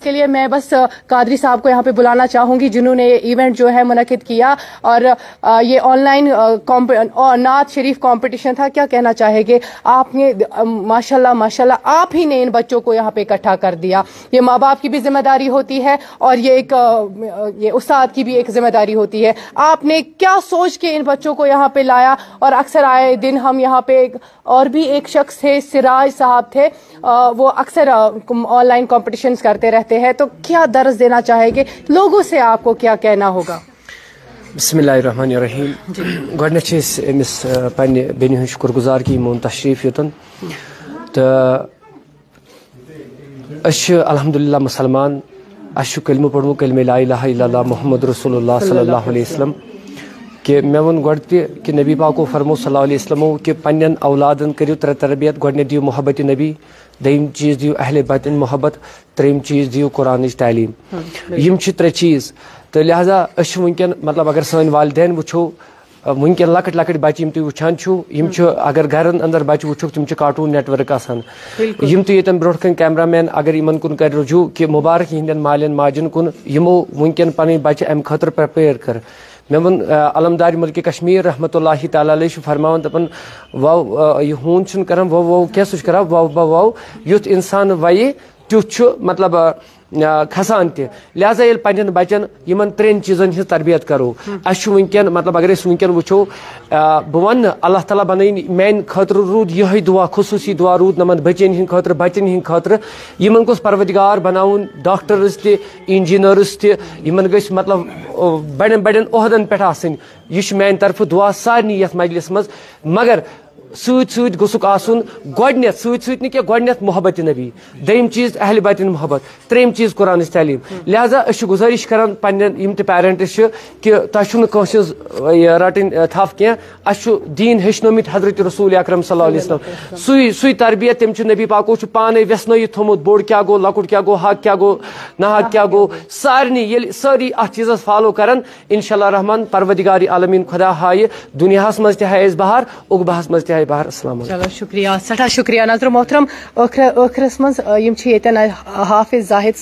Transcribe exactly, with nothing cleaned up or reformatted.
के लिए मैं बस अ, कादरी साहब को यहाँ पे बुलाना चाहूँगी, जिन्होंने ये इवेंट जो है मुनक्किद किया और अ, ये ऑनलाइन और नात शरीफ कंपटीशन था। क्या कहना चाहेंगे आपने? अ, माशाल्लाह, माशाल्लाह, आप ही ने इन बच्चों को यहाँ पे इकट्ठा कर दिया। ये माँ बाप की भी जिम्मेदारी होती है और ये एक अ, ये उस्ताद की भी एक जिम्मेदारी होती है। आपने क्या सोच के इन बच्चों को यहाँ पे लाया? और अक्सर आए दिन हम यहाँ पे एक, और भी एक शख्स थे, सिराज साहब थे, अ, वो अक्सर ऑनलाइन कॉम्पिटिशन्स करते रहते हैं, तो क्या दर्स देना चाहेंगे लोगों से, आपको क्या कहना होगा? بسم اللہ الرحمن الرحیم. گۄڈٕنٮ۪تھ چھِ أسۍ أمِس پننہِ بیٚنہِ ہُنٛد شُکُر گُزار کہِ یِمو اوٚن تشریٖف یوٚتَن. تہٕ أسۍ چھِ الحمدللہ مُسلمان. اَسہِ چھُ کلمہٕ پوٚرمُت، کلمہ لا الہ الا اللہ محمد رسول اللہ صلی اللہ علیہ وسلم. کہِ مےٚ ووٚن گۄڈٕ تہِ کہِ نبی پاکو فرمو صلی اللہ علیہ وسلمو کہِ پننٮ۪ن اولادن کٔرِو ترٛےٚ تربیت. گۄڈٕنٮ۪تھ دِیِو محبت نبی، دوٚیِم چیٖز دِیِو اہل بیتن محبت، ترٛیٚیِم چیٖز دِیِو قرآنٕچ تعلیٖم. یِم چھِ ترٛےٚ چیٖز. تہٕ لہذا أسۍ چھِ وٕنکٮ۪ن، مطلب، اگر سٲنۍ والدین وٕچھو، وٕنکٮ۪ن لۄکٕٹۍ لۄکٕٹۍ بچہِ یِم تُہۍ وٕچھان چھِو، یِم چھِ، اگر گرن اندر بچہِ وٕچھُکھ، تِم چھِ کارٹون نیٹ ورک آسان. یِم تہِ ییٚتٮ۪ن برونٛٹھ کَنہِ کیمرہ مین، اگر یِمن کُن کرِ رجوع کہِ مُبارک یِہنٛدٮ۪ن مالٮ۪ن ماجٮ۪ن کُن، یِمو وٕنکٮ۪ن پنٕنۍ بچہِ امہِ خٲطرٕ پریپیئر کٔر. مےٚ ووٚن، آ، علمدار ملکہ کشمیر رحمتہ اللہ تعالیٰ علیہ چھُ فرماوان، دپان، وو، آ، یہِ ہوٗن چھُنہٕ کران وو وو کینٛہہ، سُہ چھُ کران وو بو وو. یُتھ انسان ویہِ، تیُتھ چھُ، مطلب، آ، آ، کھسان تہِ. لہذا ییٚلہِ پننٮ۪ن بچن یِمن ترٛٮ۪ن چیٖزن ہٕنٛز تربیت کرو، اسہِ چھُ وٕنکٮ۪ن، مطلب، اگر أسۍ وٕنکٮ۪ن وٕچھو، آ، بہٕ ونہٕ نہٕ، اللہ تعالیٰ بنٲیِن میانہِ خٲطرٕ روٗد یِہوٚے دُعا، خصوٗصی دُعا روٗد نمن بچن ہٕنٛدِ خٲطرٕ، بچن ہٕنٛدِ خٲطرٕ، یِمن گوٚژھ پروردگار بناوُن ڈاکٹرز تہِ، انجینئرز تہِ، یِمن گٔژھۍ، مطلب، آ، بڑٮ۪ن بڑٮ۪ن عہدن پٮ۪ٹھ آسٕنۍ. یہِ چھُ میانہِ طرفہٕ دُعا سارنٕے یتھ مجلس منٛز. مگر سۭتۍ سۭتۍ گوٚژھُکھ آسُن گۄڈٕنٮ۪تھ، سۭتۍ سۭتۍ نہٕ کینٛہہ، گۄڈٕنٮ۪تھ محبت نبی، دوٚیِم چیٖز اہل بیتن محبت، ترٛیٚیِم چیٖز قرآنٕچ تعلیٖم. لہذا أسۍ چھِ گُزٲرِش کران پننٮ۪ن یِم تہِ پیرنٹس چھِ کہِ تۄہہِ چھُنہٕ کٲنٛسہِ ہٕنٛز، آ، یہِ رٹٕنۍ، آ، تھپھ کینٛہہ. اسہِ چھُ دیٖن ہیٚچھنٲومٕتۍ حضرت رسول اکرم صلی اللہ علیہ وسلم. سُے سُے تربیت، تٔمۍ چھُ، نبی پاکو چھُ پانے ویژھنٲیِتھ تھوٚمُت، بوٚڑ کیٛاہ گوٚو، لۄکُٹ کیٛاہ گوٚو، حق کیٛاہ گوٚو، ناحق کیٛاہ گوٚو. سارنٕے ییٚلہِ سٲری اتھ چیٖزس فالو کرن، انشاءاللہ الرحمن پروردگار عالمین خدا ہایہِ دُنیاہس منٛز تہِ ہایہِ اَسہِ بہار، عقبہس منٛز تہِ ہایہِ بہار. السلام علیکم. چلو، شُکریہ، سٮ۪ٹھاہ شُکریہ نظر محترم. ٲخر ٲخرس منٛز، آ، یِم چھِ ییٚتٮ۪ن، آ، حافظ زاہد